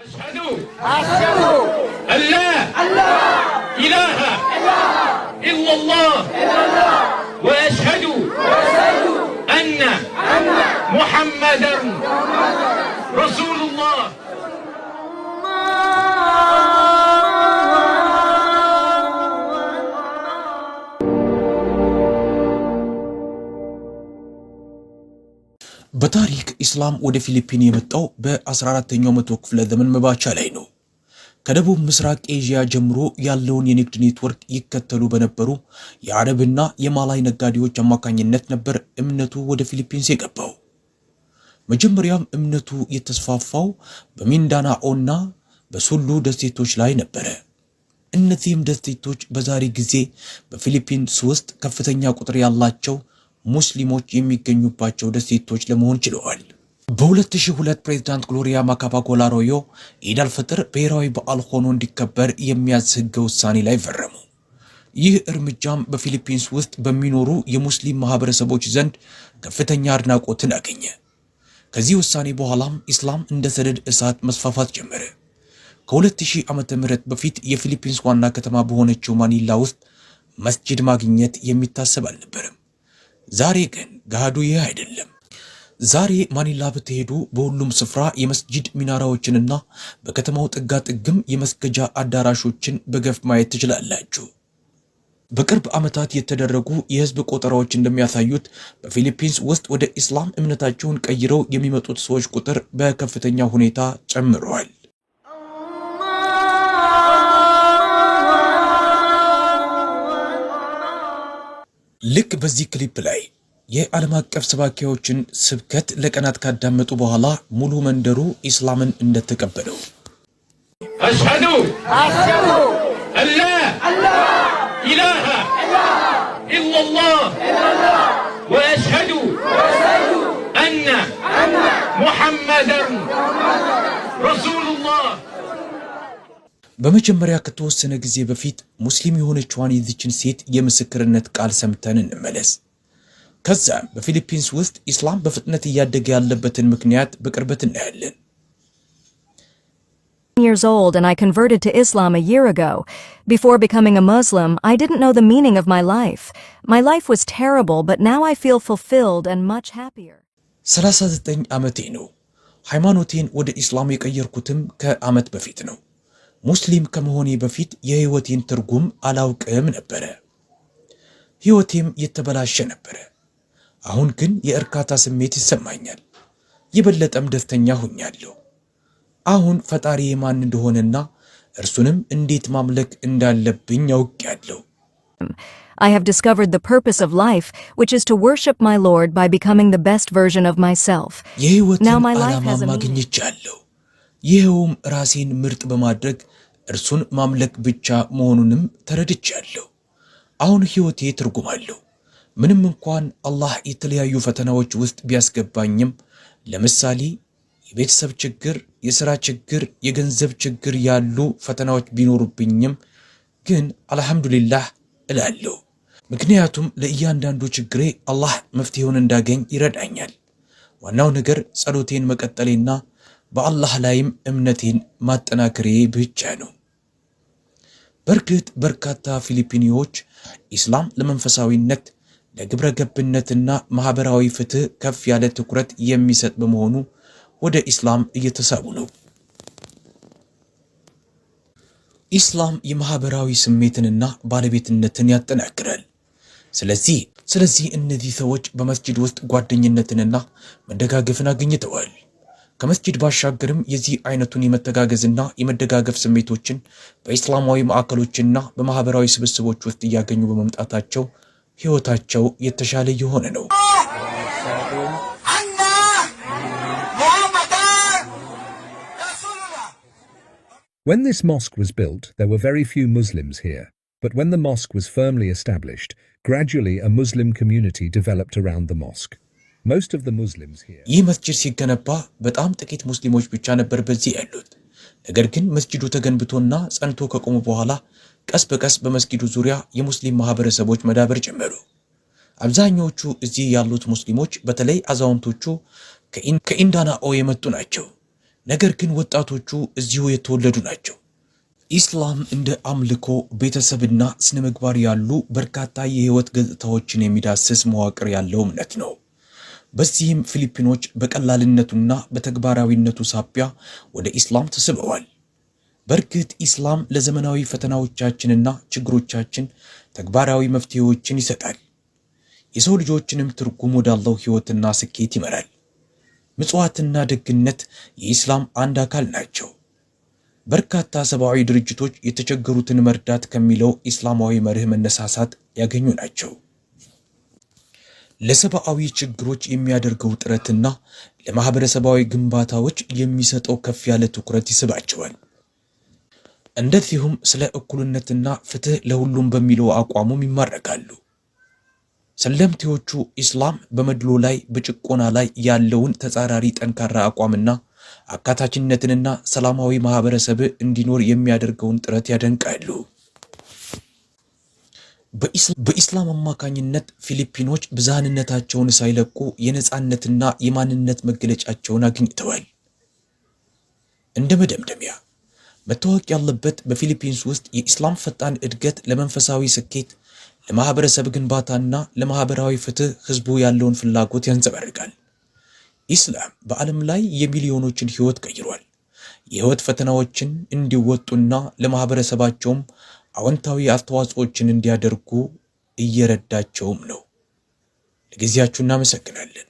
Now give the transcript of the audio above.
أشهد أن لا إله إلا الله وأشهد أن محمدا رسول الله. በታሪክ ኢስላም ወደ ፊሊፒን የመጣው በ14ኛው መቶ ክፍለ ዘመን መባቻ ላይ ነው። ከደቡብ ምስራቅ ኤዥያ ጀምሮ ያለውን የንግድ ኔትወርክ ይከተሉ በነበሩ የአረብና የማላይ ነጋዴዎች አማካኝነት ነበር እምነቱ ወደ ፊሊፒንስ የገባው። መጀመሪያም እምነቱ የተስፋፋው በሚንዳናኦና በሱሉ ደሴቶች ላይ ነበረ። እነዚህም ደሴቶች በዛሬ ጊዜ በፊሊፒንስ ውስጥ ከፍተኛ ቁጥር ያላቸው ሙስሊሞች የሚገኙባቸው ደሴቶች ለመሆን ችለዋል። በ2002 ፕሬዝዳንት ግሎሪያ ማካፓጎል አሮዮ ኢድ አልፈጥር ብሔራዊ በዓል ሆኖ እንዲከበር የሚያዝ ሕገ ውሳኔ ላይ ፈረሙ። ይህ እርምጃም በፊሊፒንስ ውስጥ በሚኖሩ የሙስሊም ማህበረሰቦች ዘንድ ከፍተኛ አድናቆትን አገኘ። ከዚህ ውሳኔ በኋላም ኢስላም እንደ ሰደድ እሳት መስፋፋት ጀመረ። ከ2000 ዓመተ ምህረት በፊት የፊሊፒንስ ዋና ከተማ በሆነችው ማኒላ ውስጥ መስጂድ ማግኘት የሚታሰብ አልነበረም። ዛሬ ግን ገሃዱ ይህ አይደለም። ዛሬ ማኒላ ብትሄዱ በሁሉም ስፍራ የመስጂድ ሚናራዎችንና በከተማው ጥጋ ጥግም የመስገጃ አዳራሾችን በገፍ ማየት ትችላላችሁ። በቅርብ ዓመታት የተደረጉ የህዝብ ቆጠራዎች እንደሚያሳዩት በፊሊፒንስ ውስጥ ወደ ኢስላም እምነታቸውን ቀይረው የሚመጡት ሰዎች ቁጥር በከፍተኛ ሁኔታ ጨምረዋል። ልክ በዚህ ክሊፕ ላይ የዓለም አቀፍ ሰባኪዎችን ስብከት ለቀናት ካዳመጡ በኋላ ሙሉ መንደሩ ኢስላምን እንደተቀበለው። أشهد أن لا إله إلا الله وأشهد أن محمدا رسول الله. በመጀመሪያ ከተወሰነ ጊዜ በፊት ሙስሊም የሆነችዋን የዚችን ሴት የምስክርነት ቃል ሰምተን እንመለስ። ከዛም በፊሊፒንስ ውስጥ ኢስላም በፍጥነት እያደገ ያለበትን ምክንያት በቅርበት እናያለን። Years old and I converted to Islam a year ago. Before becoming a Muslim, I didn't know the meaning of my life. My life was terrible, but now I feel fulfilled and much happier. 39 ዓመቴ ነው። ሃይማኖቴን ወደ ኢስላም የቀየርኩትም ከዓመት በፊት ነው። ሙስሊም ከመሆኔ በፊት የህይወቴን ትርጉም አላውቅም ነበረ። ህይወቴም የተበላሸ ነበረ። አሁን ግን የእርካታ ስሜት ይሰማኛል። የበለጠም ደስተኛ ሆኛለሁ። አሁን ፈጣሪዬ ማን እንደሆነና እርሱንም እንዴት ማምለክ እንዳለብኝ አውቄያለሁ። I have discovered the purpose of life, which is to worship my Lord by becoming the best version of myself. የህይወትን Now my life has ዓላማም a meaning. አግኝቻለሁ። ይኸውም ራሴን ምርጥ በማድረግ እርሱን ማምለክ ብቻ መሆኑንም ተረድቻለሁ። አሁን ሕይወቴ ትርጉም አለው። ምንም እንኳን አላህ የተለያዩ ፈተናዎች ውስጥ ቢያስገባኝም፣ ለምሳሌ የቤተሰብ ችግር፣ የሥራ ችግር፣ የገንዘብ ችግር ያሉ ፈተናዎች ቢኖሩብኝም ግን አልሐምዱሊላህ እላለሁ። ምክንያቱም ለእያንዳንዱ ችግሬ አላህ መፍትሄውን እንዳገኝ ይረዳኛል። ዋናው ነገር ጸሎቴን መቀጠሌና በአላህ ላይም እምነቴን ማጠናከሬ ብቻ ነው። በእርግጥ በርካታ ፊሊፒኒዎች ኢስላም ለመንፈሳዊነት፣ ለግብረ ገብነትና ማኅበራዊ ፍትሕ ከፍ ያለ ትኩረት የሚሰጥ በመሆኑ ወደ ኢስላም እየተሳቡ ነው። ኢስላም የማኅበራዊ ስሜትንና ባለቤትነትን ያጠናክራል። ስለዚህ እነዚህ ሰዎች በመስጂድ ውስጥ ጓደኝነትንና መደጋገፍን አግኝተዋል። ከመስጂድ ባሻገርም የዚህ አይነቱን የመተጋገዝና የመደጋገፍ ስሜቶችን በኢስላማዊ ማዕከሎችና በማኅበራዊ ስብስቦች ውስጥ እያገኙ በመምጣታቸው ሕይወታቸው የተሻለ እየሆነ ነው። أن محمدا رسول الله. When this mosque was built, there were very few Muslims here. But when the mosque was firmly established, gradually a Muslim community developed around the mosque. Most of the Muslims here ይህ መስጂድ ሲገነባ በጣም ጥቂት ሙስሊሞች ብቻ ነበር በዚህ ያሉት። ነገር ግን መስጂዱ ተገንብቶና ጸንቶ ከቆመ በኋላ ቀስ በቀስ በመስጊዱ ዙሪያ የሙስሊም ማህበረሰቦች መዳበር ጀመሩ። አብዛኛዎቹ እዚህ ያሉት ሙስሊሞች በተለይ አዛውንቶቹ ከሚንዳናኦ የመጡ ናቸው። ነገር ግን ወጣቶቹ እዚሁ የተወለዱ ናቸው። ኢስላም እንደ አምልኮ፣ ቤተሰብና ስነ ምግባር ያሉ በርካታ የህይወት ገጽታዎችን የሚዳስስ መዋቅር ያለው እምነት ነው። በዚህም ፊሊፒኖች በቀላልነቱና በተግባራዊነቱ ሳቢያ ወደ ኢስላም ተስበዋል። በእርግጥ ኢስላም ለዘመናዊ ፈተናዎቻችንና ችግሮቻችን ተግባራዊ መፍትሄዎችን ይሰጣል። የሰው ልጆችንም ትርጉም ወዳለው ሕይወትና ስኬት ይመራል። ምጽዋትና ደግነት የኢስላም አንድ አካል ናቸው። በርካታ ሰብአዊ ድርጅቶች የተቸገሩትን መርዳት ከሚለው ኢስላማዊ መርህ መነሳሳት ያገኙ ናቸው። ለሰብአዊ ችግሮች የሚያደርገው ጥረትና ለማህበረሰባዊ ግንባታዎች የሚሰጠው ከፍ ያለ ትኩረት ይስባቸዋል። እንደዚሁም ስለ እኩልነትና ፍትህ ለሁሉም በሚለው አቋሙም ይማረካሉ። ሰለምቴዎቹ ኢስላም በመድሎ ላይ፣ በጭቆና ላይ ያለውን ተጻራሪ ጠንካራ አቋምና አካታችነትንና ሰላማዊ ማህበረሰብ እንዲኖር የሚያደርገውን ጥረት ያደንቃሉ። በኢስላም አማካኝነት ፊሊፒኖች ብዝሃነታቸውን ሳይለቁ የነጻነትና የማንነት መገለጫቸውን አግኝተዋል። እንደ መደምደሚያ መታወቅ ያለበት በፊሊፒንስ ውስጥ የኢስላም ፈጣን እድገት ለመንፈሳዊ ስኬት፣ ለማህበረሰብ ግንባታና ለማህበራዊ ፍትህ ህዝቡ ያለውን ፍላጎት ያንጸባርቃል። ኢስላም በዓለም ላይ የሚሊዮኖችን ህይወት ቀይሯል። የህይወት ፈተናዎችን እንዲወጡና ለማህበረሰባቸውም አዎንታዊ አስተዋጽኦችን እንዲያደርጉ እየረዳቸውም ነው። ለጊዜያችሁ እናመሰግናለን።